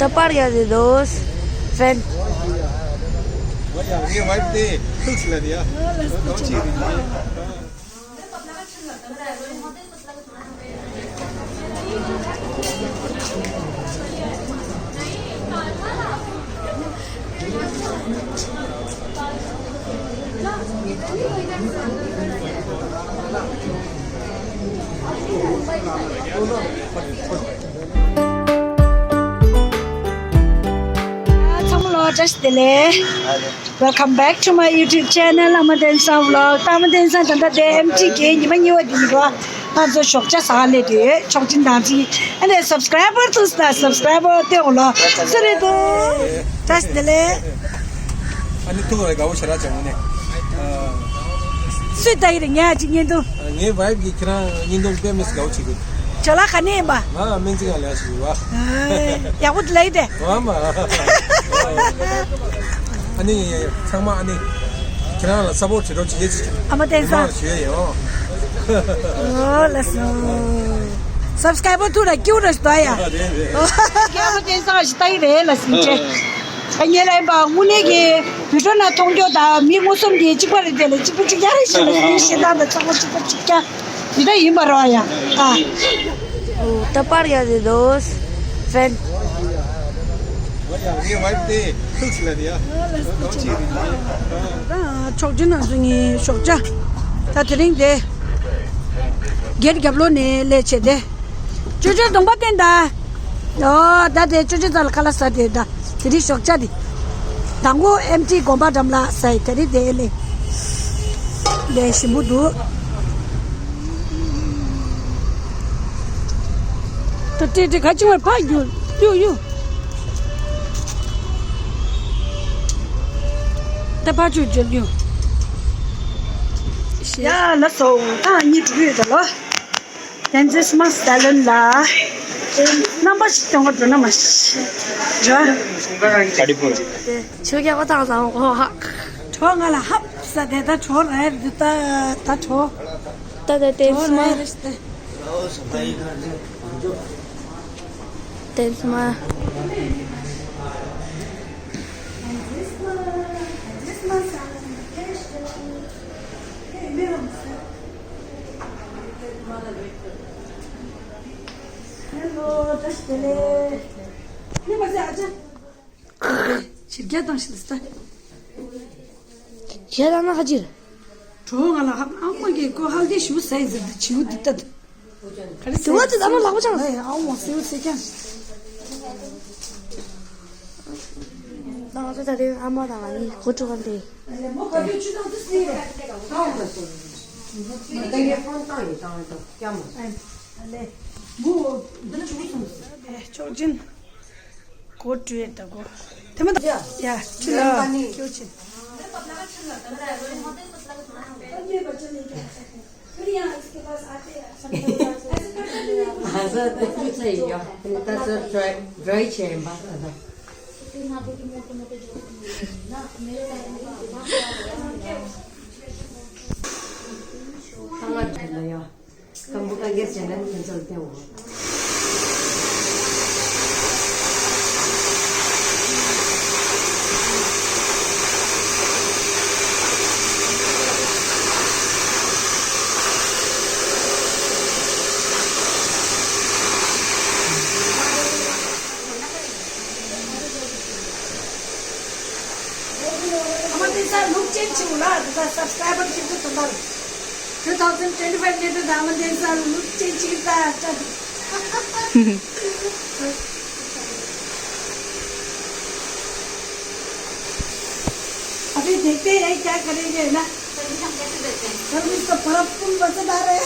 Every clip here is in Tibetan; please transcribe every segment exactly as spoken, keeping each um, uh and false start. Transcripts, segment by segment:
Tapar ya de dos. Fen. Oye, oye, vaya, te, te, te, te, te, te, te, te, te, ཚང་མ་ལ་བཀྲ་ཤིས་བདེ་ལེགས། Welcome back to my YouTube channel, Ama Densa Vlog. ད་ཨ་མ་བསྟན་སྲུང་ད་ལྟ་དེ་ཨེམ་ཊི་གི་ཉི་མ་གཉིས་པ་དེ་ཡིན་རོ། ང་ཚོ་ཞོགས་ཇ་ཟ་ག་སླེབས་དུས་ཆོག་མཆན་དང་ཅི། ཨ་ནི་སབ་སི་ཀ་རའི་བར་དུ་ད་སབ་སི་ཀ་རའི་བར་དེ་འོ་ལོ་སུ་རེད་དོ། བཀྲ་ཤིས་བདེ་ལེགས། ཨ་ནི་ཐུག་རེ་དགའ་བོ་ཞེ་དྲག་བྱུང་ནས། སུས་ལྟ་གི་རེད། ངས་ཅིག་བརྙན་ཐུང་། ངའི་ཝའིབ་ཀྱིས་ཁྱེད་རང་བརྙན་ཐུང་དཔེ་མི་སྲིད་དགའ་བོ་བྱེད་ཀྱི་འདུག་ཇོ་ལགས་ག་ནས་ཡིན་པ། ང་སྨན་རྩིས་ཁང་ལ་ཞིག་ཡོད་པ། ཡག་པོ་ལབ་ཡོད་དེ། ཨ་མ། ཨ་ནི་ཚང་མ་ཨ་ནི་ཁྱེད་རང་ལ་སབ་པོར་ཊི་བྱེད་རོགས་བྱེད་ཅིག་ཨ་མ་བསྟན་སྲུང་། ཞུ་ཡ་ཡིན། ཨོ་ལགས་སོ། སབ་སི་ཀ་རའི་བར་ཐུག་ར་ཀྱུ་ར་ཞིག་དོ་ཡ། རེད་རེད། ཨ་མ་བསྟན་སྲུང་ཞིག་ལྟ་གི་རེད་ལ་སིན་ཅེ། ཨ་ཉེ་ལ་ཡིན་པ་དངོས་གནས་ཀྱི་བི་ཌི་ཡོ་ནང་མཐོང་རྒྱུ་དང་མི་མངོན་སུམ་གྱི་གཅིག་པ་རེད་དེ་ལ་གཅིག་པ་གཅིག་རྐྱང་རེད་ཞེས་ལ་སིན་ཞེ་སྡང་དང་ཚོགས་པ་གཅིག་པ་གཅིག་རྐྱང་། འདི་འདྲ་ཡིན་པ་རེད་ཡ། ཨ། ད་པར་ཡ་དེ་དོ། ཕན། ཆོག་མཆན་ནང་ཚུད་ངའི་ཞོགས་ཇ། ད་དེ་རིང་དེ། སྒེར་རྒྱབ་ལོགས་ནས་སླེབས་བྱས་ཏེ། ཅོ་ཅོ་གདོང་པ་བསྟན་ད། ཨོ་ད་དེ་ཅོ་ཅོ་ཚ་ལ་ཁ་ལག་ཟ་དེ་ད། དེ་རིང་ཞོགས་ཇ་དེ། དང་པོ་ཨེམ་ཊི་དགོན་པ་འགྲམ་ལ་ཟ་ཡི་དེ་རིང་དེ་ལས། ལས་ཞིམ་པོ་འདུག་ད་ཏྲེ་ཏྲེ་ག་ཅིང་བར་ཕ་རྒྱུ་གཡུ་གཡུ། ད་ཕ་ཆུ་རྒྱུ་གཡུ། ཡ་ལ་སོ་ད་གཉིས་འགྲོ་ཡོད་ད་ལོ། དེ་ཚེ་སི་མ་སི་ས་ལོན་ལ་རྣམ་པ་ཞིག་སྟོན་ག་འགྲོ་ན་མ་ཤི་འགྲོ། ཆུ་རྒྱག་པ་དང་བཟང་བོ་ཧ། གྲོགས་ང་ལ་ཧབ་ས་དེ་ད་གྲོགས་རེད་འདི་ད་ད་གྲོགས། ད་ད་དེ་སི་མ་རེད་དེ། དེ་སི་མ། ཕྱིར་རྒྱ་བཏང་ཞིག་ལ་ས། ཞལ་ལ་ན་ཧ་ཅིར། གྲོགས་ང་ལ་ཧ་ཨ་མ་གིས་ཀོ་ཧལ་དེ་ཞུ་ས་ཡི་ཟེར་དེ་བྱིའུ་འདི་ལྟ་དུ། དུ་བ་དུ་ཨ་མ་ལག་པ་ཆང་། ཨ་མ་སེའུ་སེ་ཀྱང་། ང་ཚོ་ད་རེས་ཨ་མ་དང་ང་གཉིས་གོ་ཆོད་ག་འདི། ཆོག་ཅིན། གོ་བྲོས་ད་གོ། དེ་མ་ད། ཡ་ཁྲི་ལ་ཁྱོད་ཆེ། हाँ, सर, तो कुछ सही है। तो sir, dry, dry चाहिए बात है। खाना चाहिए। कंप्यूटर के चैनल में चलते हो। ཨ་མ་དེ་ས་ལུག་ཅན་ཆེ་བོ་ལ་དེ་ས་སབ་སི་ཀ་རའི་བར་ཆེ་བོ་དོན་དག Two thousand twenty-five ནས་ད་ལྟ་ཨ་མ་བསྟན་སྲུང་ལུག་ཅན་གཅིག་ལྟ་ལྟ། अभी देखते हैं क्या करेंगे ना। सर्विस हम कैसे देते हैं? सर्विस तो पूरा फुल मजेदार है।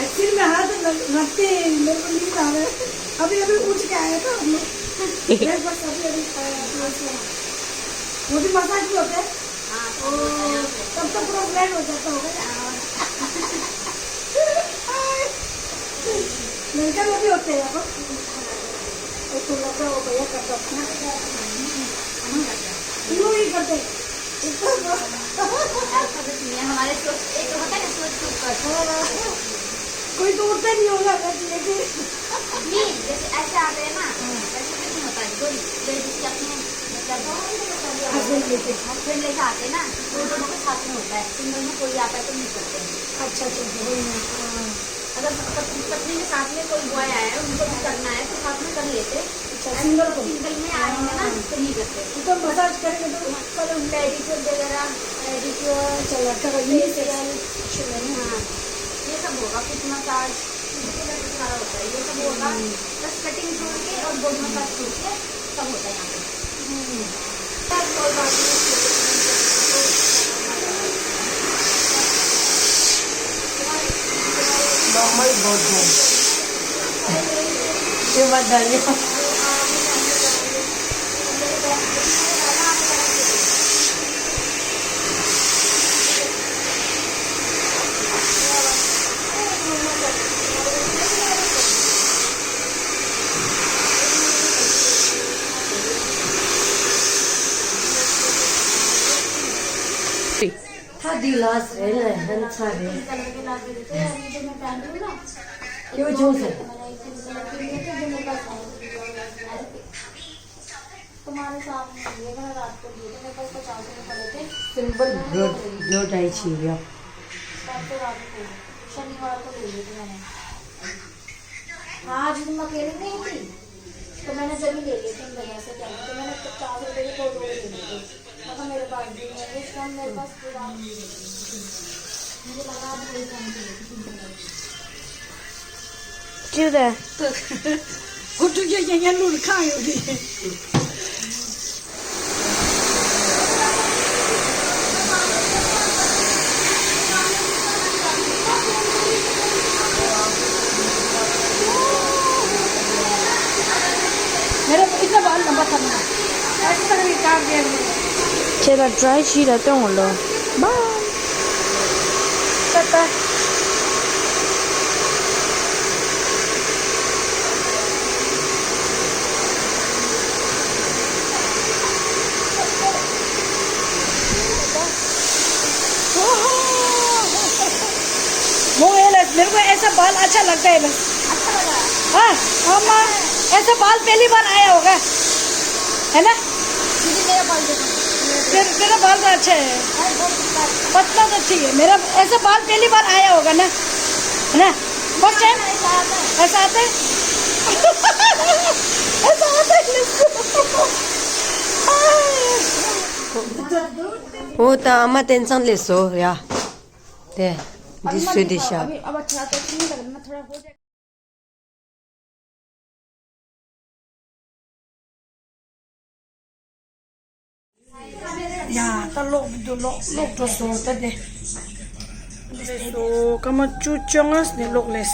एक्चुअली में हाथ रखते हैं, मेरे को नींद आ रहा है। अभी अभी उठ के आया था हम लोग। ब्रेकफास्ट अभी अभी खाया, अभी ऐसा। वो भी मसाज भी होता है। हाँ, ओ, तब तो पूरा ब्लैक हो जाता होगा ना। हाँ। लड़का लोग भी होते हैं, वो। वो तो लड़का, वो भैया करता था। यूं ही करते। हमारे सोच, एक होता है ना, सोच के ऊपर। कोई तो उठता नहीं होगा, बस लेके। नहीं, जैसे ऐसे आते लेते हैं, हस्बैंड लेके आते हैं ना, तो दोनों के साथ में होता है, सिंगल में कोई आता है तो नहीं करते हैं। अच्छा, अच्छा, अच्छा, वही ना, हाँ। अगर पत्नी, पत्नी के साथ में कोई बॉय आया है, उनको भी करना है तो साथ में कर लेते हैं। अच्छा, ऐसे सिंगल तो को। सिंगल में आएंगे ना, हाँ। तो नहीं करते। तो मसाज करेंगे तो कल उनका एडिक्योर वगैरह, एडिक्योर, अच्छा, लड़का का ये फेशियल, फेशियल, हाँ। ये सब होगा, फुट मसाज, ये सब होगा। हम्म। बस कटिंग छोड़ के और बोन मसाज छोड़ के सब होता है यहाँ पे। हम्म। नॉर्मल बहुत है। ये मत डालिए। ད་འདི་ལ་ཟེར་ལ་ཧན་ཚ་རེད། ཡོ་ཇོ་ཟེར། तुम्हारे साथ में ये वाला रात को दे दो, मेरे पास पचास रुपए पड़े थे। सिंपल ब्लो, ब्लो ड्राई चाहिए। परसों रात को, शनिवार को ले ली थी मैंने। हाँ, आज तुम अकेले नहीं थी, तो मैंने जब ही ले लिए थे, वजह से क्या, तो मैंने पचास रुपए के दो लोग ले लिए थे। मतलब मेरे पास भी नहीं है, इस टाइम मेरे पास पूरा। मुझे लगा आप कोई काम करेगी। ཅི་རེད། གོ་ཐུག་རྒྱ་རྒྱ་རྒྱ་ལུར་ཁང་ཡོད་རེད། मेरा इतना बाल लंबा था ना, ऐसा भी काट दिया। ཁྱེད་ལ་ཌ་རའི་ཤི་ར་སྟོན་འོང་ལོ། Bye. Bye bye. वो ये लग, मेरे को ऐसा बाल अच्छा लगता है बस। अच्छा लगा? हाँ, मामा, ऐसा बाल पहली बार आया होगा, है ना? दीदी, मेरा बाल देखो। तेरा, तेरा बाल तो अच्छा है। अरे, बहुत पतला है। पतला तो ठीक है, मेरा ऐसा बाल पहली बार आया होगा ना, है ना? First time? ऐसा आता है। ऐसा आता है? ऐसा आता है इसको। འོ་ད་ཨ་མ་དེང་སང་སླེབས་སོང་ཡ། དེ་འདི་སུ་དེ་ཤ། ཡ་ད་ལོག་འདུག་ལོག་ལོག་འགྲོ་སོང་ད་དེ། སླེབས་སོང་། སྐར་མ་བཅུ་བཅོ་ལྔ་ནས་ལོག་སླེབས།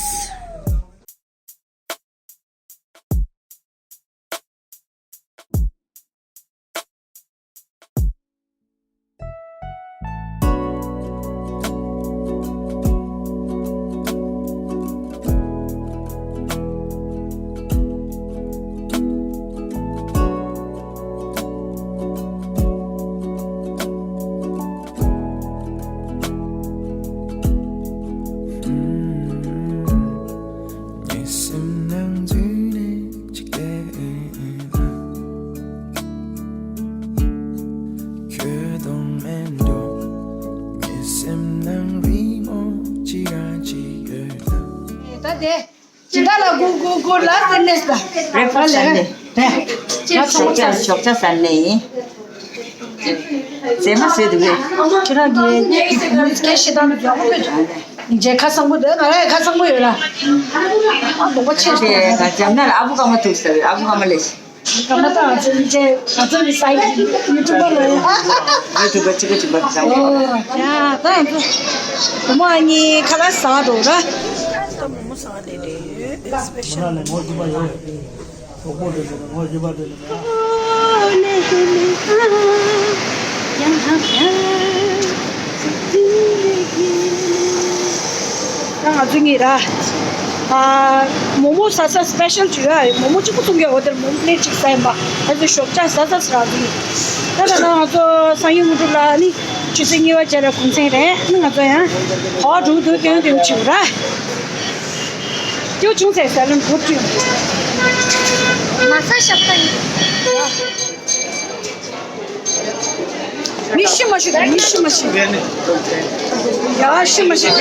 ད་དེ་ཇི་ལྟར་ལ་གུ་གུ་གུ་ལ་སེ་ནེ་སི་ད། བྷི་རེག་ཕ་སི་ཟ་ནས། ད་ང་ཚོ་ཞོགས་ཇ་ཞོགས་ཇ་ཟ་ནས་ཡིན། རྫས་མ་བཟོས་འདུག་གས། ཁྱེད་རང་གིས་སྐད་བཤད་སྟངས་ལ་ཡག་པོ་ཡོད། ངས་ཁ་གསང་པོ་འདུག་ང་རང་ཡང་ཁ་གསང་པོ་ཡོད་ལ། ཨ་དོག་པ་ཆེ་ཤོས་དེ་ང་འཇམ་ན་ལ་ཨ་བུ་ཀ་མ་ཐུག་ཟེར་བའི་ཨ་བུ་ཀ་མ་ལས། ཀ་མ་ད་ང་ཚོ་ཡིན་ཅེ་ང་ཚོ་ནི་སའི་ཡུ་ཊུབ་པ་ལ་ཡ། ཡུ་ཊུབ་པ་གཅིག་པ་གཅིག་པ་ཟ། ཨོ་ཡ་ད་ང་ཚོ་བུ་མོ་ཨ་ནི་ཁ་ལག་ཟ་འགྲོ་ར། ད་བུ་མོ་ཟ་ལེ་རེད། སི་པེ་ཤལ། ང་ལ་ངོ་ཤེས་པ་ཡོད། གྲོགས་པོ་དེ་ཚོ་ངོ་ཤེས་པ་དེ་ཚོ་ཡང་ཡང་ཡང་། ད་ང་ཚོ་གཉིས་ར། ཨ། མོག་མོག་ཟ་ས་སི་པེ་ཤལ་བྱུང་ཡ། མོག་མོག་གཅིག་པུ་འཐུང་གི་འོ་དེར་མོག་མོག་པླེཊ་གཅིག་ཟ་ཡིན་པ། ང་ཚོ་ཞོགས་ཇ་ཟ་ས་ཟེར་ར་ཚོ་གཉིས། ད་ད་ང་ཚོ་སང་ཉིན་དངོས་གྲུབ་ལ་ནི་ཆུ་ཚོད་གཉིས་པ་བྱས་ལ་གུང་སེང་རེད། ནི་ང་ཚོ་ཡང་ཧོ་འགྲོ་འདུག་སྟོན་སྟོན་བྱེད་ར། ཀྱོ་ཆུང་ཚེ་ཟ་ལོན་བུ་ཀྱོ། མ་ས་ཞབས་ཏ་ཡིན། མི་ཤི་མ་ཤི་མི་ཤི་མ་ཤི། ཡ་ཤི་མ་ཤི་ཡ།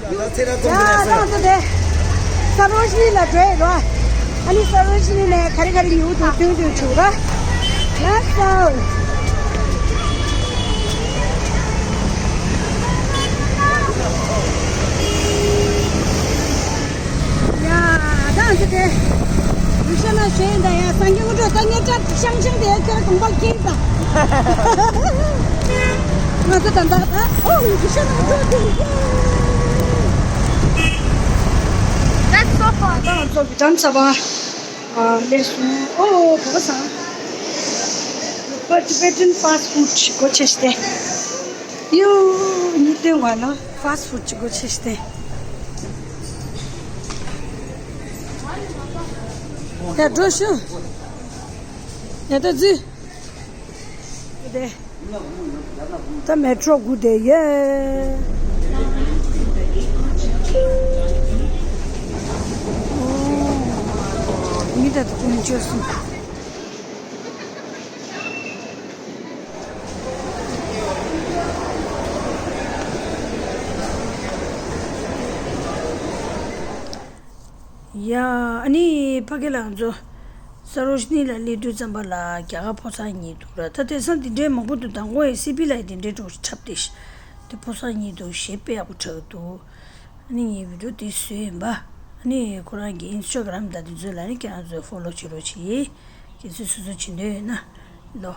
ཡ་ད་ང་ཚོ་དེ་ས་རོ་ཤི་ནི་ལ་འགྲོ་ཡི་རོ། ཨ་ནི་ས་རོ་ཤི་ནི་ནས་ག་རེ་ག་རེ་ཉོ་འདུག་སྟོན་སྟོན་བྱུང་ར། ལ་སོ། ཡ་ད་ང་ཚོ་དེ་རུ་ཤ་ན་ཞོན་ད་ཡ་སངས་རྒྱས་དངོས་གྲུབ་ད་ངས་སྐྲ་ཤང་ཤང་དེ་ཁྱོད་གོང་པ་ཁེངས་ད། ང་ཚོ་ད་ད་ད་ཨོ་རུ་ཤ་ན་འགྲོ་དེ། That's so far. ད་ང་ཚོ་བི་ཏམ་ཚ་བ་ལས་སུ་ཨོ་བོ་སང་། Tibetan fast food ཞིག་སྒོ་ཕྱེ་སྟེ། ཡོ་གཉིས་སྟོན་བ་ལ་fast food ཅིག་སྒོ་ཕྱེ་སྟེ། ཡ་འགྲོ་ཤོག་ཡ་ད་ཙི། དེ། ད་མེ་ཊྲོ་སྒུག་བསྡད་ཡོད། ཨོ། མི་ད་དུ་ཀུན་སྤྱོད་སོང་། ཡ། ཨ་ནི་ཕ་གི་ལ་ང་ཚོ་ས་རོ་ཤི་ནི་ལ་སླེབས་དུས་ཙམ་པ་ལ་རྒྱ་གར་ཕོ་གསར་གཉིས་འདུག་ར། ད་དེང་སང་དེ་འདྲའི་མང་པོ་འདུག་དང་པོ་ཡི་སི་པི་ལ་ཡི་དེ་འདྲའི་འགྲོ་འཁྲབ་སྟེ་དེ་ཕོ་གསར་གཉིས་འདུག་གཞས་དཔེ་ཡག་པོ་འཁྲབ་འདུག་ཨ་ནི་ངའི་བི་ཌིའོ་དེ་བཟོས་ཡིན་པ། ཨ་ནི་ཁོ་རང་གི་ཨིན་སི་ཊ་གྷ་རམ་དང་དེ་ཚོའི་ལ་ནི་ཁྱེད་རང་ཚོས་ཕོ་ལོ་བྱེད་རོགས་བྱེད། ཁྱེད་ཚོས་སོ་སོ་བྱེད་འདོད་ཡོད་ན་ལོ།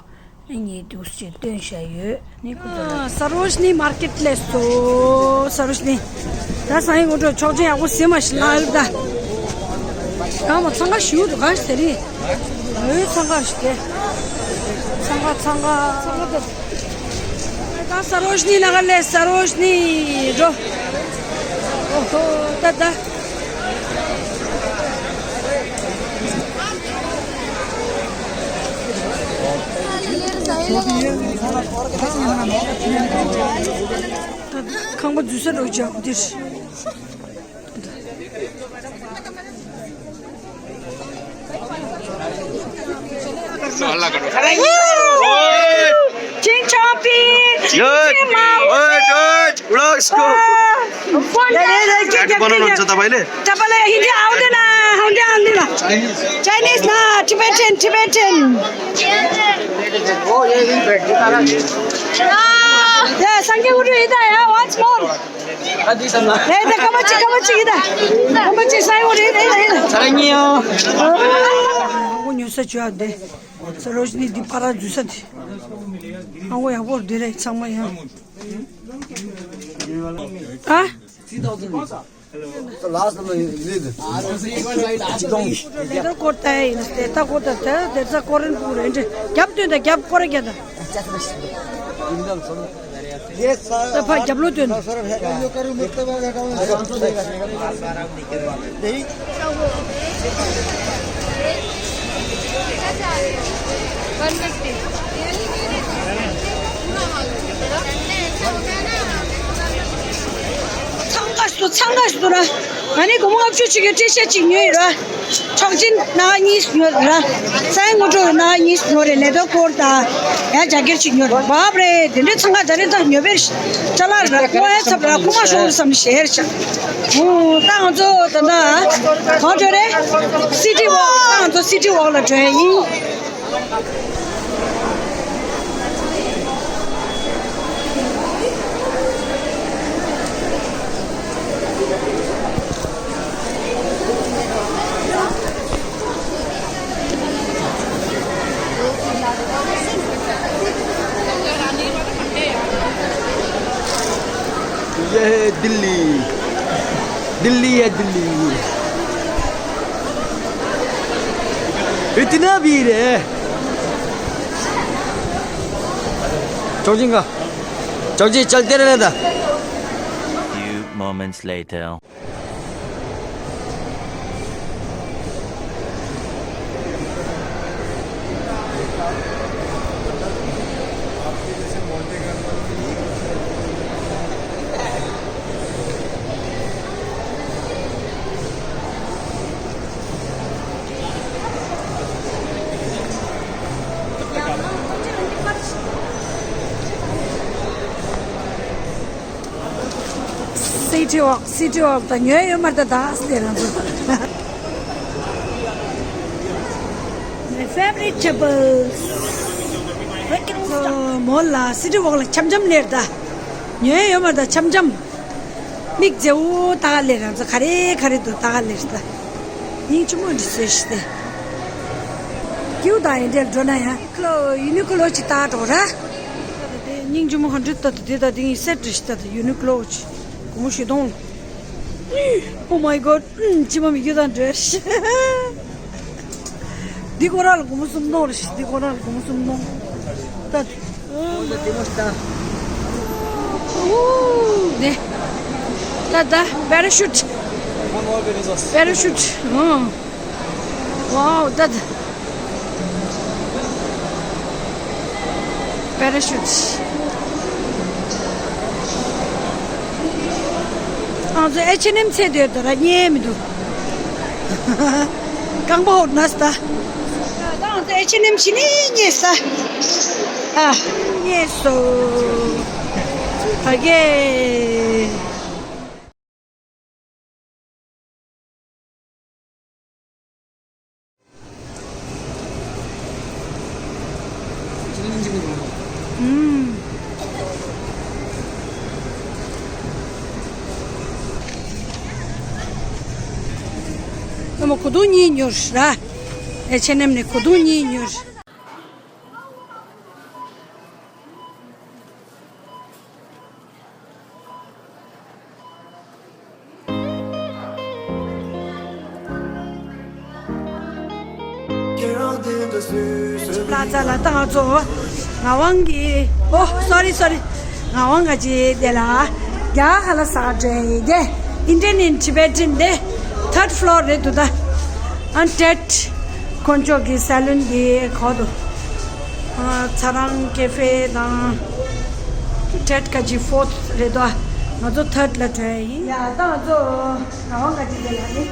ཨ་ནི་འདུག་ཅེས་སྟོན་བྱ་ཡོད། ཨ་ནི་ཁོ་ཚོ་ལ། ཨ། སར་རོ་ཇི་ནི་མར་ཀེཊ་སླེབས་སོ། སར་རོ་ཇི་ནི། ད་སང་ཉིན་ངོ་སྤྲོད་ཆོག་མཆན་ཡག་པོ་ཟིན་མ་ཤི་ལ་ཡོད་ད། ཡང་མ་འཚང་ཁ་ཞུ་འདུག་ག་ཟེར་རེད། འོས་འཚང་ཁ་ཞུ་དེ། འཚང་ཁ་འཚང་ཁ་འཚང་ཁ་དེ། ད་སར་རོ་ཇི་ནི་ལ་ག་ལས་སར་རོ་ཇི་ནི་འགྲོ། ཨོ་ཧོ་ད་ད། ད་ཁང་པ་འཛུལ་ས་འགྲོ་ཅག་འདིར། Ching chong ping, ching ching mau. Oi, oi, oi, vlog scoop. Oi, oi, oi, के, के, के, के। तपाईँलाई हिन्दी आउँदैन, आउँदैन, आउँदैन। Chinese न, Tibetan, Tibetan। Yeah, संगे उठो इधर, yeah, once more। ए, त कमची, कमची इधर। कमची साई उठो इधर, इधर, इधर। 사랑해요। हाँ, वो न्यूज़ से जुआ दे। सरोजनी दी पारा जुसत। हाँ, वो यहाँ पर दे रहे, संग में यहाँ। हाँ? लास्ट में लीड। लेदर कोट है, तेता कोट है, तेता कोरन पूरे। क्या बतूं, क्या कोरे क्या था? ད་ཕར་རྒྱབ་ལོགས་སྟོན། འཚང་ཁ་ཞིག་འཚང་ཁ་ཞིག་ན། ང་ནི་སྒོར་མོ་ལྔ་བཅུ་ཅིག་གི་ཊི་ཤར་ཊི་ཅིག་ཉོས་ཡོད་ར། ཆོག་མཆན་སྣ་ཁ་གཉིས་ཉོས་ར། སའི་ངོ་སྤྲོད་སྣ་ཁ་གཉིས་ཉོས་རེད། ལེ་དོ་སྐོར་དང་ཡང་རྒྱ་སྒེར་ཅིག་ཉོས་རེད། བབ་རེད། དེ་འདྲའི་འཚང་ཁ་ད་རེས་ད་ཉོས་པའི་ཅ་ལག་ར་ཀོ་ཨེ་ཚབ་ར་ཁུ་མ་ཤོར་བསམ་ཞེར་ཤག་ཨོ་ད་ང་ཚོ་ད་ད་གང་འགྲོ་རེད། སི་ཊི་ཝོག་ད་ང་ཚོ་སི་ཊི་ཝོག་ལ་འགྲོ་ཡ་ཡིན། ये है दिल्ली, दिल्ली है दिल्ली। इतना भीड़ है। चौकी का। चौकी चलते रहना था। Few moments later. City Walk, City Walk ད་ཉོས་ཡོད་མ་རེད་ད་ཟེར་རང་ཚོ། My favorite chapels. མོ་ལ་City Walk ལ་འཆམ་འཆམ་ལེར་ད། ཉོས་ཡོད་མ་རེད་ད་འཆམ་འཆམ། མིག་མཛེས་བོ་ལྟ་ག་ལེར་རང་ཚོ་ག་རེ་ག་རེ་འདུག་ལྟ་ག་ལེར་ད། སྙིང་རྗེ་མོ་འདི་བཟོས་ཤི་སྟེ། ཀིའུ་དང་ཨེ་འདྲས་འགྲོ་ན་ཡང་། ཡུ་ནི་ཀློ་ཅིག་ལྟ་འགྲོ་ར། སྙིང་རྗེ་མོ་ག་འདྲ་ལྟ་དུ་དེ་ད་དེ་ཡིན་སེ་བྲིས་ཤི་ད་ད་ཡུ་ནི་ཀློ་ཅིག་སྒོར་མོ་བཞི་སྟོང་། Oh my god. ཨུམ། མཆི་མ་མིག་ཆུ་དང་འདྲེས། འདི་ཁོ་རང་ལ་སྒོར་མོ་སུམ་སྟོང་རེད། འདི་ཁོ་རང་ལ་སྒོར་མོ་སུམ་སྟོང་། ད། ཨུ། ནེ། ད་ད་པེ་ར་ཤུཊ། པེ་ར་ཤུཊ། ཨུ། Wow, that parachute. ང་ཚོ་ཨེཆ་ཨེན་ཨེམ་ཚེ་འདོད་དོ་ར་རྙེད་མི་འདུག་རྐང་པ་ཧོག་ནས་ད། ད་ང་ཚོ་ཨེཆ་ཨེན་ཨེམ་ཕྱི་ནས་རྙེད་ས། ཨ། རྙེད་སོ། ཕ་གི། ཨུམ། ཨ་མ་གོས་ཐུང་གཉིས་ཉོས་ར། ཨེཆ་ཨེན་ཨེམ་ནས་གོས་ཐུང་གཉིས་ཉོས། པླ་ཛ་ལ་ད་ང་ཚོ་ངག་དབང་གི། ཨོ། སོ་རི་སོ་རི། ངག་དབང་ག་ཅི་དེ་ལ་རྒྱ་གར་ལ་ཟ་འདྲ་དེ། Indian in Tibetan དེ། Third floor རེད་འདུག་ད། ཨན་ཊེཊ། དཀོན་མཆོག་གི་སེ་ལུན་གྱི་གོ་དུ། ཚ་རང་ཀེ་ཧྥེ་དང་། ཊེཊ་ཁ་ཅིག་ཕོརཐ་རེད་དོ། ང་ཚོ་ཐརཌ་ལ་འགྲོ་ཡ་ཡིན། ཡ་ད་ང་ཚོ་ངག་དབང་ཁ་ཅིག་དེ་ལ་ནི་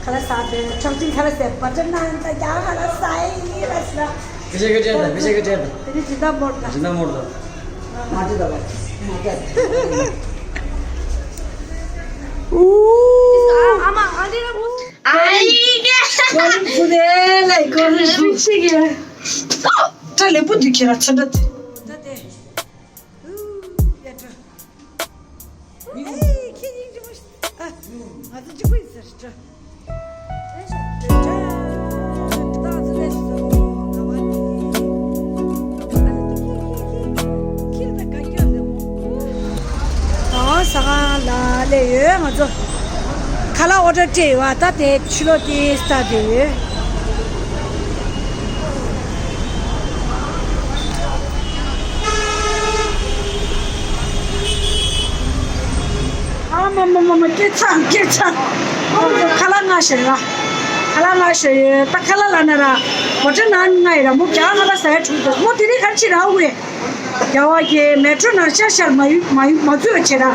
ཁ་ལག་ཟ་དེ་ཁྲག་ཁྲིག་ཁ་ལག་ཟས་བ་ཏྲ་ནན་ད་རྒྱ་ཁ་ལག་ཟ་ཡི་ལ་ཟ། མི་ཤེས་ཀི་ཅན་ད་མི་ཤེས་ཀི་ཅན་ད། དེ་ནི་ཇི་འདྲ་མོར་ད། ཇི་འདྲ་མོར་ད། མ་ཏི་ད་བ། མ་ཏི། ཨུ། ཨ་མ་ཨ་འདི་ར་བུ། ཨ་ཡི་གེ། གོ་རིམ་བུ་དེ་ལ་གོ་རིམ་བུ། ཤི་གེ། ད་ལེ་བུ་དུ་ཁྱེད་ར་ཚ་འདྲ་དེ། ད་དེ། ཨུ་ཡ་ཏྲ། ཨེ་ཁྱེད་སྙིང་རྗེ་མོ་ཞིག་ཨ། ང་ཚོ་གཅིག་པུ་ཡིན་ཟེར་ཏྲ། ཨེ་ཤོག་ཏྲ་ཏྲ་ཏྲ་ཏྲ་ཟེར་ལས་སོ་ང་བ་ནི། ཨ་ནི་ཏི་ཁྱི་ཁྱི་ཁྱི་ཁྱི་ད་ག་སྐྱོ་ཟེར་མོ། ཨ་ཟ་ཁང་ལ་སླེབས་ཡོད་ང་ཚོ། ཁ་ལག་ཨོ་ཌར་སྤྲད་ཡོད་ཨ་ད་དེ་ཕྱི་ལོགས་དེ་ལྟ་དེ་ཡོད། ཨ་མ་མ་མ་མ་སྐད་ཚང་སྐད་ཚང་། ཨོ་ཁ་ལག་ང་ཞེ་ར། ཁ་ལག་ང་ཞེ་ཡོད་ད་ཁ་ལག་ལ་ན་ར། མོ་ཊ་ནང་ང་ཡི་ར་མོ་རྒྱ་ཁ་ལག་ཟ་ཡ་དྲུག་ཏུ་མོ་དེ་རིང་གར་ཕྱི་ར་ཝེ། རྒྱལ་བ་གིས་མེ་ཊྲོ་ནང་ཤར་ཤར་མ་ཡུ་མ་ཡུ་མ་འཛུལ་བ་བྱེད་ན།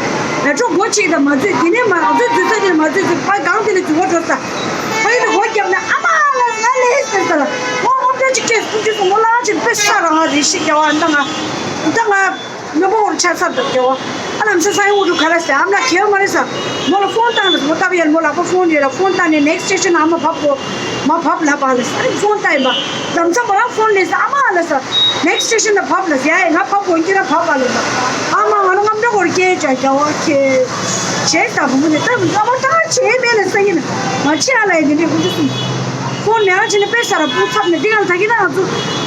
མེ་ཊྲོ་སྒོ་ཕྱེ་དང་མ་འཛུལ་དེ་ནས་མ་ང་ཚོའི་འཛུལ་ས་དེ་ནས་མ་འཛུལ་ཚུལ་ཕ་གང་དེ་ལས་འཛུལ་བ་འགྲོ་ས། ཕ་ཡུལ་དུ་སྒོ་བརྒྱབ་ན་ཨ་མ་ལ་ང་ལས་ཟེར་ས་ལ། ཁོང་ངོ་སྤྲོད་ཅིག་སྐད་སུ་ཅི་སོང་ངོ་ལ་ང་ཅིག་དཔེ་ས་རང་ང་རེ་ཞིག་རྒྱལ་བ་ཨ་ད་ང་ད་ང་མེ་པོ་འོར་ཆ་ཚར་འདུག་རྒྱལ་བ་ཨ་ལམ་ས་ས་ཡོང་འུ་ཐུག་ག་ལ་ཟེར་ཨ་མ་ལ་གེ་བ་མ་རེད་ས། མོ་ལ་ཕོན་བཏང་ལ་མོ་ལྟ་བུ་ཡར་མོ་ལག་པ་ཕོན་ཡོད་ལ་ཕོན་བཏང་ནས་next station ཨ་མ་བབ་གོ་མ་བབ་ལ་བ་ལ་ས་ཕོན་བཏང་ཡིན་པ་ལམ་ས་མོ་རང་ཕོན་ལས་ས་ཨ་མ་ལ་ས། Next station ལ་བབ་ལ་ཡ་ཡ་ང་བབ་དགོས་ཀྱི་ར་བབ་པ་ལ་ཡ། ཨ་མ་ང་ལ་རྔམ་སྐྲག་གོར་སྐྱེས་ཀྱང་རྒྱ་བ་ཁྱེད། བྱས་ད་བུ་མོ་ནི་ད་རྔམ་སྐྲག་བྱས་མེད་ལ་ས་ཡིན། ང་ཆེ་ཨ་ལ་ཡ་འདི་འདྲའི་ཀུན་སྤྱོད་གསུམ། ཁོང་ནས་ཨ་ཆེ་ནི་དཔེ་ས་ར་བུ་ཚབ་ནས་འདི་གང་ད་གི་ན་ང་ཚོ་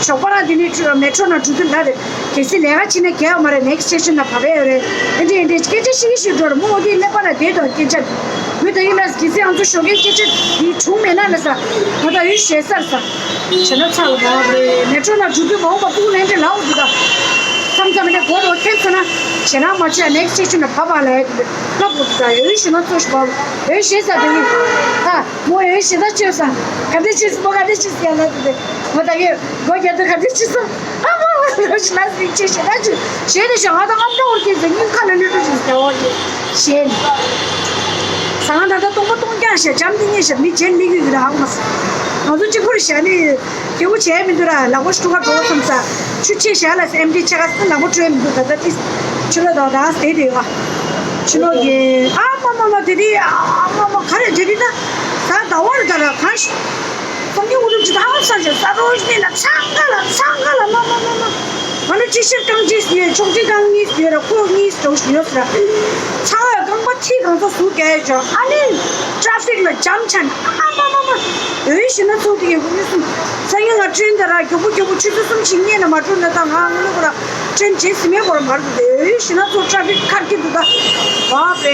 ཞོགས་པ་ར་འདི་ནས་མེ་ཊྲོ་ན་འགྲོ་དུས་ལ་རེད། གལ་སྲིད་ལས་ཀ་བྱེད་ན་རྒྱལ་བ་མ་རེད་next station ལ་བབ་ཡ་ཡོད་རེད། ཨེ་འདྲས་ཨེ་འདྲས་སྐད་ཆ་ཤི་ཤི་འགྲོ་ར་མོ་འོ་དེ་ཀླད་པ་ལ་བསྡད་དོ་སྐད་ཆ། བུ་ད་གི་ལ་གལ་སྲིད་ང་ཚོ་ཞོགས་ཀའི་སྐད་ཆ་འདི་བྱུང་མེད་ན་ལ་ས། ང་ད་ཡུལ་ཞེ་སར་ས། བྱས་ན་ཚ་ལ་བབ་རེད་མེ་ཊྲོ་ན་འགྲོ་དུས་མ་འོངས་པ་ཕྲུ་གུ་ལན་འདྲེ་ལ་འོ་དུ་ད། མཚམས་མཚམས་ནས་སྒོ་རུ་ཐེབས་སོང་ན་ཞེ་དྲག་མ་བྱས་ནེག་སི་ཊེ་ཤན་ལ་བབས་པ་ལ་ཡ་དེ་ལབ་དགོས་འདུག་ད་འོས་ཤེས་ན་ཚོ་ཞིག་བབས། འོས་ཤེས་ས་དེ་ནི་ཨ་མོ་འོས་ཤེས་ད་བཅོས་ས་ག་འདྲ་བྱས་སོང་མོ་ག་འདྲ་བྱས་སོང་ཡ་ལ་དེ་དེ་མོ་ད་གས་སྒོ་རྒྱབ་དུས་ག་འདྲ་བྱས་སོང་ཨ་མོ་འོས་ཤེས་ན་སྲིད་ཆེ་ཞེ་དྲག་བཅོས་ཞེས་དེ་ཞོག་ང་ད་ཨམ་ཏོ་འོར་གྱིས་ཟེར་སྙིང་ཁ་ལ་ལུས་འགྲོ་ཞིག་ཟེར་བ་གི་ཞེས་ནི། ཟ་ང་ད་ལྟ་སྟོང་པ་སྟོང་རྐྱང་བཞག་འཇམ་དེ་ཉེ་བཞག་མི་རྗེས་ལི་གི་ཡོད་ར་ཨ་མ་ང་ཚོ་གཅིག་པུར་བཞག་ནི། སྐྱེ་བོ་བྱས་མི་འདུག་ར། ལག་པ་ཤུ་ག་འགྲོ་བསམ་ས། ཆུ་ཆེ་བཞག་ལ་ཨེམ་ཊི་ཆེ་ག་ལག་པ་སྤྲོད་མི་འདུག་ད་ལྟ་ཏི་ཆུ་ལོག་དང་དང་དེ་དེ་ཡོད། ཆུ་ལོག་གི་ཨ་མ་མ་མ་དེ་དེ་ཨ་མ་མ་ག་རེ་དེ་དེ་ད་ད་ཟླ་བར་ད་ར་གང་ཞིག་སང་ཉིན་འུ་དུ་ཅི་ད་ཧ་ས་ཞེ་ས་རོ་ཞི་ལ་ཚང་ག་ལ་ཚང་ག་ལ་མ་མ་མ་མ་ང་ནི་ཅི་ཤེར་གང་ཅི་ཡོད་ཆོག་ཅི་གང་གཉིས་ཡོད་ར་ཁོ་གཉིས་འགྲོ་ཞིག་ཡོད་ས་ར་ཚང་བའི་རྐང་པ་ཐི་གང་ཚོ་ཟུག་གས་ཅོ་ཨ་ནི་ཊ་ཕིག་ལ་ཇམ་ཆ་ནི་ཨ་མ་མ་མ་འོས་ཤི་ན་ཚོགས་དེ་ཡོད་གོ་ནི་སུ། སང་ཉིན་ང་ཊྲེན་དེ་ར་མགྱོགས་པོ་མགྱོགས་པོ་ཆུ་ཚོད་གསུམ་ཞིག་སྔོན་ལ་མ་འགྲོ་ན་ད་ང་ངུ་ལོ་གོ་ར་ཊྲེན་རྗེས་ཟིན་མེད་གོ་ར་མ་རུ་དེ་འོས་ཤི་ན་ཚོགས་ཊྲ་ཕིག་ཁར་གི་འདུག་ད་བ་པེ་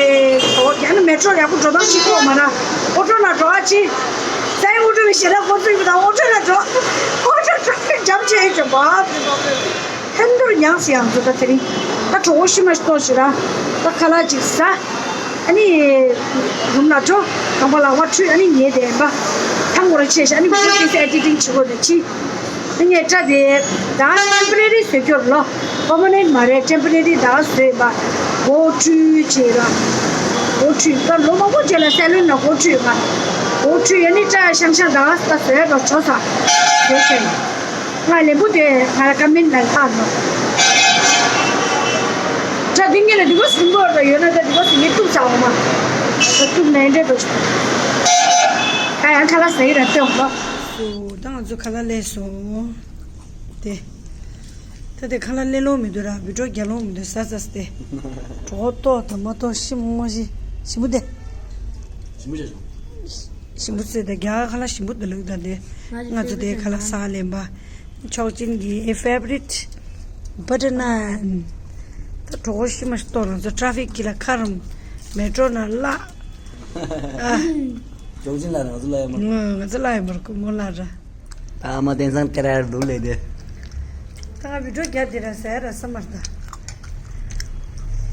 ཨོ་རྒྱ་ནི་མེ་ཊྲོ་ཡག་པོ་འགྲོ་སྟངས་ཤིག་གོ་མ་ན་ཨོ་ཊོ་ན་འགྲོ་ཨ་ཅི་སའི་ཨོ་ཊོ་བའི་ཞེ་ད་གོ་ཚུལ་མི་ད་ཨོ་ཊོ་ན་འགྲོ་ཨོ་ཊོ་ཊྲ་ཕིག་ཇམ་ཆེ་ཨེ་ཅོ་བ་པེ་བ་པེ་ཧན་དུར་ཉང་སི་ཡང་ཚོ་ད་དེ་རིང་ད་གྲོགས་པོ་ཤི་མ་ཤི་ཏོ་ཞི་ར་ད་ཁ་ལག་ཅིག་ཟ། ཨ་ནི་རུམ་ལ་འགྲོ། གང་པ་ལག་པ་འཁྲུད། ཨ་ནི་ཉལ་བསྡད་པ། ཐང་མོ་ར་ཆེ་ཤ། ཨ་ནི་བི་ཌི་ཡོ་ཏོག་ཙམ་ཨེ་ཌི་ཊིང་བྱེད་དགོས་རེད་ཅི། ཨ་ནི་སྐྲ་དེ་ད་ཊེམ་པོ་ར་རི་བཟོས་སྐྱོར་ལོ། པར་མ་ནེན་ཊི་མ་རེད། ཊེམ་པོ་ར་རི་ད་བཟོས་པ། སྒོ་འཁྲུད་བྱས་ལ། སྒོ་འཁྲུད་ད་ལོ་མང་པོ་རྗེས་ལ་སེ་ལོན་ལ་སྒོ་འཁྲུད་པ། སྒོ་འཁྲུད། ཨ་ནི་སྐྲ་ཤང་ཤང་ད་ད་བཟོས་པ་བྱོས་ས། བཟོས་ཤ་ཡིན། ང་ལན་པོ་དེ་ང་ལ་ཀ་མེན་ལ་ལྷག་ནོ། ད་དེ་ངས་ལ་དེ་གོ་སིང་གོ་ར་ཡོད་ན་ད་དེ་གོ་སིང་ངས་གཏུབ་ཚར་འོ་མ། ད་གཏུབ་ན་འདྲེ་དོ། ད་ཡང་ཁ་ལག་ཟ་ཡི་ར་སྟོན་འོ་མ། སོ་ད་ང་ཚོ་ཁ་ལག་ལས་སོ། དེ། ད་དེ་ཁ་ལག་ལས་ལོང་མི་འདུག་ར་བི་ཀྲོ་རྒྱ་ལོང་མི་འདུག་ཟ་ཟ་སྟེ། གྲོགས་ཏོག་དང་མ་ཏོག་ཤི་མོ་ཤི་ཞིམ་པོ་དེ། ཞིམ་པོ་ཆེ་སོང་། ཞིམ་པོ་ཟེར་ཏེ་རྒྱ་གར་ཁ་ལག་ཞིམ་པོ་འདི་ལུགས་ད་དེ། ང་ཚོ་དེ་ཁ་ལག་ཟ་ལེན་པ། ཆོག་ཅིན་གྱི་ཕེ་བ་རིཊ་བ་ཊར་ནཱན། ད་གྲོགས་ཤི་མ་ཤི་ཏོག་ང་ཚོ་ཊྲ་ཕིག་གི་ལ་ཁ་རུམ་མེ་ཊྲོ་ན་ལ། ཨ། ཆོག་ཅིན་ལ་ང་ཚོ་ལ་ཡ་མ། ང་ཚོ་ལ་ཡ་མར་ཀུ་མོ་ལ་ར། ད་ཨ་མ་དེང་སང་ཀེ་ར་ར་འདུག་ལེ་དེ། ད་ང་བི་ཀྲོ་རྒྱ་དེ་ར་ཟ་ར་ས་མར་ད།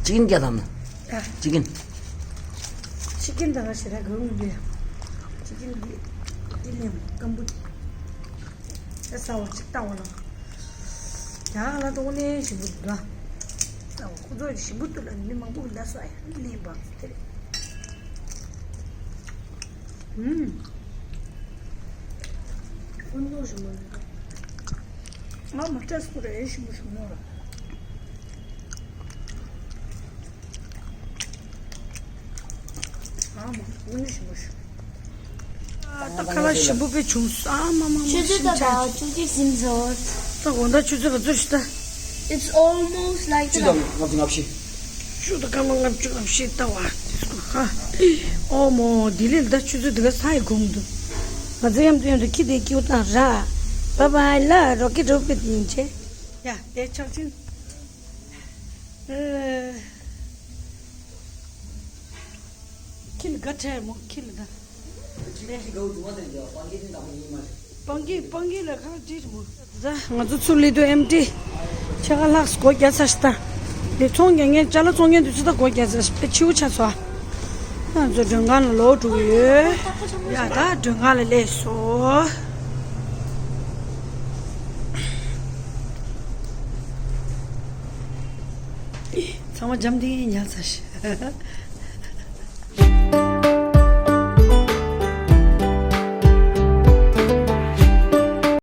ཅིན་རྒྱ་དམ་ན། ཨ། ཅི་ཀིན། ཅི་ཀིན་ད་ག་ཞེ་ར་གང་མི་འདུག་ཅི་ཀིན་འདི་འདི་ལེམ་སྐམ་པོ་འདི། ཨ་ས་བ་ཅིག་ལྟ་བ་ལ། ཡང་ང་ལ་ཏོག་ནས་ཞིམ་པོ་འདུག་ལྟ་བ་ཁོ་ཚོ་ཞིམ་པོ་འདུག་ལ་མི་མང་པོ་ལ་ས་ཡ་ལེམ་པ་དེ་རེད། ཨུམ། ཁོ་ཚོ་ཞིམ་པོ་འདུག་ང་མ་སྐྲ་སྐུ་རེ་ཞིམ་པོ་ཞིམ་པོ་ར། ཨ་མ་དངོས་གནས་ཞིམ་པོ་ཞིག་ད་ཁ་ལག་ཞིམ་པོ་དཔེ་བྱུང་སོང་། ཨ་མ་མ་མ། ཆུ་ཚོད་ད་ད་བཅུ་གཅིག་ཟིན་སོང་། ད་དགོང་དག་ཆུ་ཚོད་ག་ཚོད་ཞིག་ད། It's almost like བཅུ་དང་ལྔ་བཅུ་ང་བཞི། བཅུ་དང་སྐར་མ་ལྔ་བཅུ་ང་བཞི་ལྟ་བ་དེ་སྐུ་ཧ། ཨོ་མོ་དེ་ལས་ད་ཆུ་ཚོད་འདི་ག་ས་ཡི་གོང་དུ། ང་ཚོ་མཉམ་དུ་མཉམ་དུ་ཁྱི་དེ་སྐྱིད་པོ་བཏང་ར། བ་བ་ལ་རོ་ཀེ་རོ་པེ་ཏིན་ཆེ། ཡ་དེ་ཆག་ཆེན། ཨེ། ཁྱི་ལ་དགའ་ཁྲལ་མོ་ཁྱི་ལ་ད། སྤང་གི་སྤང་གི་ལ་ཁ་ཅིག་མོ། ད་ང་ཚོ་ཚུར་ལི་དུ་ཨེམ་ཊི། ཆ་ག་ལྷག་སྒོ་རྒྱག་ཚར་ཤི་ད། ལི་ཚོང་རྒྱག་མཁན་ཅ་ལག་བཙོང་མཁན་དུ་ཚུར་ད་སྒོ་རྒྱག་ཚར་ཤི་པེ་ཆིའུ་ཆ་ཚོ། ང་ཚོ་མགྲོན་ཁང་ལ་ལོག་འགྲོ་གི་ཡོད། ཡ་ད་མགྲོན་ཁང་ལ་སླེབས་སོ། ཚང་མ་འཇམ་ཐིང་ངེ་ཉལ་ཚར་ཤི།